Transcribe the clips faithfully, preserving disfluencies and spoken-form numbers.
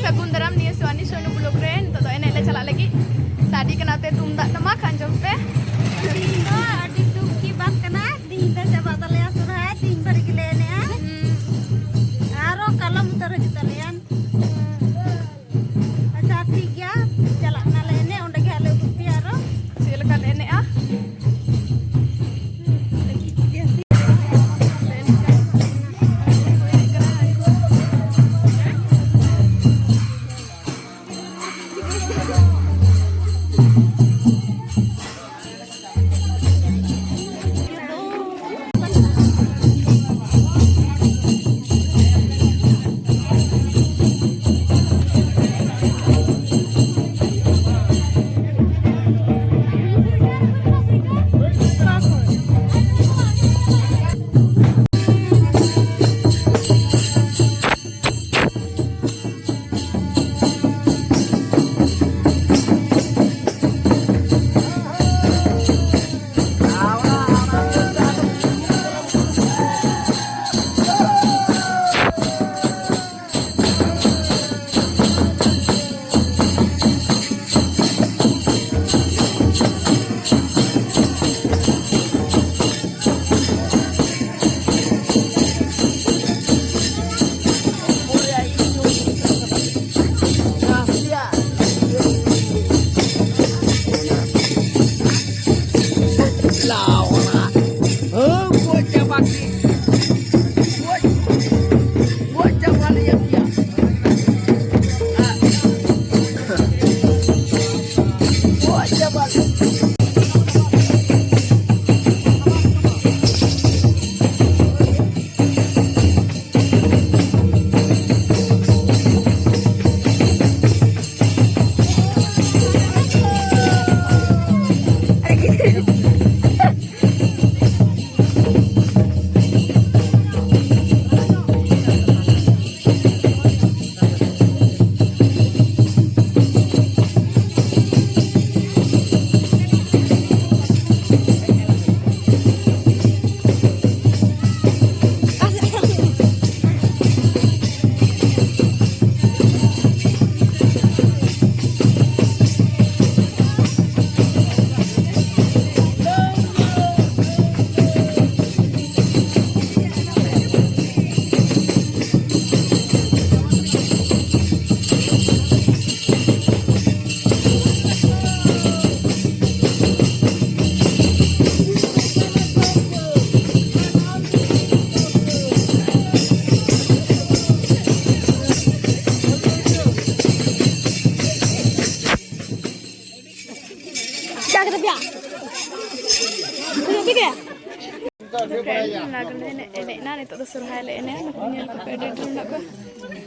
ᱥᱟᱹᱜᱩᱱ ᱫᱟᱨᱟᱢ ᱱᱤᱭᱟᱹ ᱥᱤᱣᱟᱱᱤ ᱥᱳᱱᱩ ᱵᱞᱚᱜ ᱨᱮ᱾ ᱱᱤᱛᱚᱜ ᱫᱚ ᱮᱱᱮᱡ ᱞᱮ ᱪᱟᱞᱟᱜ ᱞᱟᱹᱜᱤᱫ᱾ ᱥᱟᱰᱮ ᱠᱟᱱᱟ ᱛᱮ ᱛᱩᱢᱫᱟᱜ ᱴᱟᱢᱟᱠ, ᱟᱸᱡᱚᱢ ᱯᱮ᱾ ᱛᱤᱦᱤᱧ ᱫᱚ ᱟᱹᱰᱤ ᱫᱩᱠ ᱜᱮ ᱵᱟᱝ ᱠᱟᱱᱟ, ᱛᱤᱦᱤᱧ ᱫᱚ ᱪᱟᱵᱟᱜ ᱛᱟᱞᱮᱭᱟ ᱥᱚᱨᱦᱟᱭ, ᱛᱤᱦᱤᱧ ᱵᱷᱳᱨ ᱜᱮᱞᱮ ᱮᱱᱮᱡᱼᱟ᱾ ᱦᱩᱸ᱾ ᱟᱨᱚ ᱠᱟᱞᱚᱢ ᱩᱛᱟᱹᱨ ᱦᱤᱡᱩᱜ ᱛᱟᱞᱮᱭᱟ᱾ ᱟᱪᱪᱷᱟ, ᱴᱷᱤᱠ ᱜᱮᱭᱟ, ᱪᱟᱞᱟᱜ ᱠᱟᱱᱟᱞᱮ ᱮᱱᱮᱡ, ᱚᱸᱰᱮ ᱜᱮ ᱦᱟᱸᱜ ᱞᱮ ᱩᱫᱩᱜ ᱯᱮᱭᱟ ᱟᱨᱚ᱾ ᱪᱮᱫ ᱞᱮᱠᱟ ᱞᱮ ᱮᱱᱮᱡᱼᱟ? ᱞᱟᱜᱽᱲᱮ ᱮᱱᱮᱡ ᱮᱱᱮᱡ ᱮᱱᱟ, ᱱᱤᱛᱚᱜ ᱫᱚ ᱥᱚᱨᱦᱟᱭ ᱞᱮ ᱮᱱᱮᱡᱼᱟ᱾ ᱱᱩᱠᱩ ᱧᱮᱞ ᱠᱚᱯᱮ, ᱟᱹᱰᱤ ᱰᱷᱮᱨ ᱢᱮᱱᱟᱜ ᱠᱚᱣᱟ᱾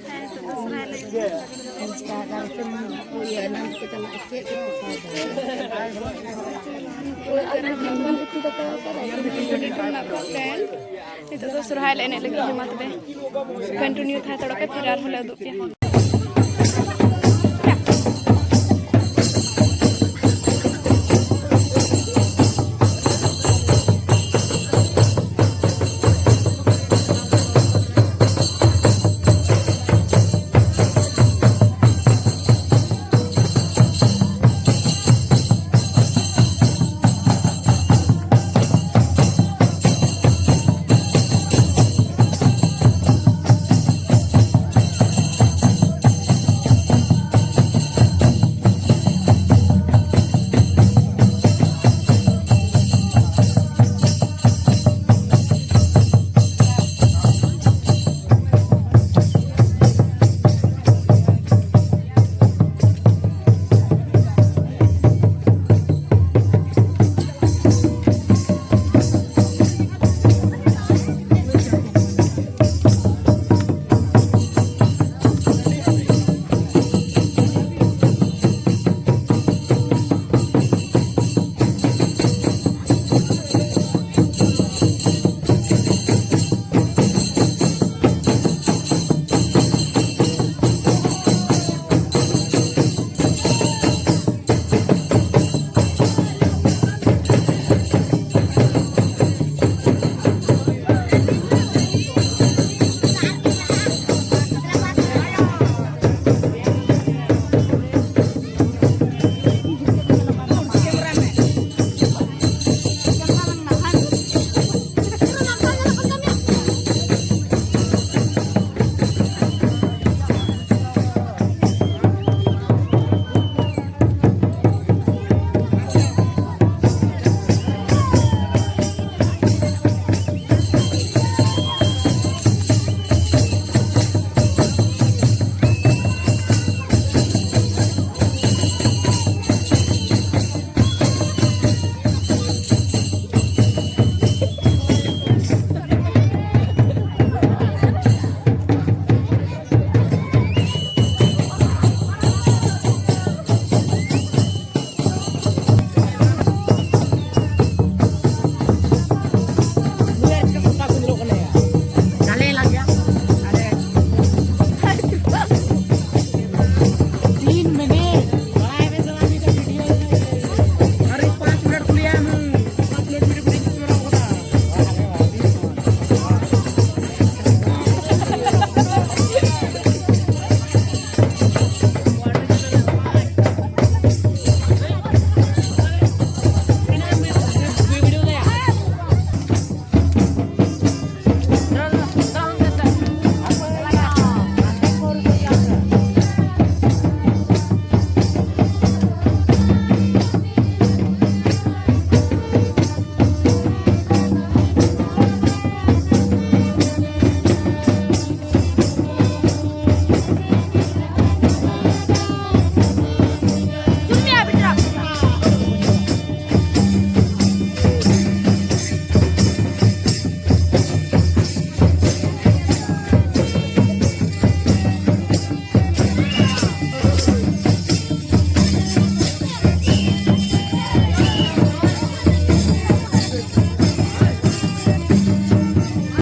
ᱦᱮᱸ, ᱱᱤᱛᱚᱜ ᱫᱚ ᱥᱚᱨᱦᱟᱭ ᱞᱮ ᱮᱱᱮᱡᱼᱟ᱾ ᱟᱹᱰᱤ ᱰᱷᱮᱨ ᱢᱮᱱᱟᱜ ᱠᱚᱣᱟ friend᱾ ᱱᱤᱛᱚᱜ ᱫᱚ ᱥᱚᱨᱦᱟᱭ ᱞᱮ ᱮᱱᱮᱡ ᱞᱟᱹᱜᱤᱫ᱾ ᱢᱟ ᱛᱚᱵᱮ continue ᱛᱟᱦᱮᱸ ᱦᱟᱛᱟᱲᱚᱜ ᱯᱮ, ᱯᱷᱤᱨ ᱟᱨᱦᱚᱸ ᱞᱮ ᱩᱫᱩᱜ ᱯᱮᱭᱟ᱾